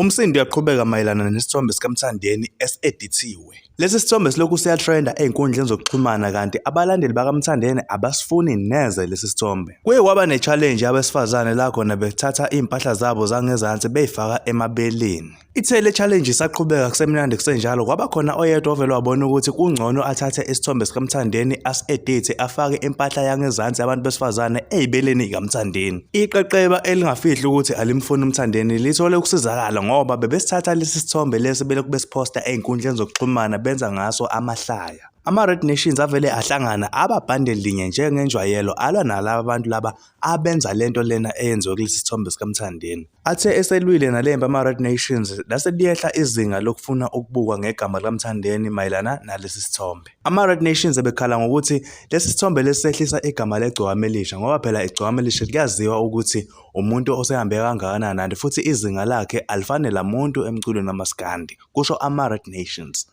Umsindo uyaqhubeka mayelana nesithombe sikaMthandeni esi-edithiwe. Lesi sithombe silokhu siyatrenda ey'nkundleni zokuxhumana kanti abalandeli bakaMthandeni abasifuni neze lesi sithombe. Kuye kwaba ne-challenge yabesifazane la khona bethatha iy'mpahla zabo zangezansi bey'faka emabeleni. Ithe le challenge isaqhubeka kusemnandi kusenjalo kwaba khona oyedwa ovele wabona ukuthi kungcono athathe isithombe sikaMthandeni asi-edithe afake impahla yangezansi yabantu besifazane ey'beleni kaMthandeni. Iqeqeba elingafihli ukuthi alimfuni uMthandeni lithole ukusizakala ngoba bebesithatha lesi sithombe lesi belokhu besiphosta ey'nkundleni zokuxhumana benza ngaso amahlaya. Ama-Red Nations avele ahlangana ababhande linye njengenjwayelo alwa nalaba bantu laba abenza lento lena eyenziwe kulesi sithombe sikaMthandeni. Athe eselwile nalempi ama-Red Nations lase liyehla izinga lokufuna ukubukwa ngegama likaMthandeni mayelana nalesi sithombe. Ama-Red Nations ebekhala ngokuthi lesi sithombe lesi sehlisa igama legcokama elisha ngoba phela igcokama elisha kuyaziwa ukuthi umuntu osehambe kangakanani kanti futhi izinga lakhe alifani lamuntu emculweni kamaskandi, kusho ama-Red Nations.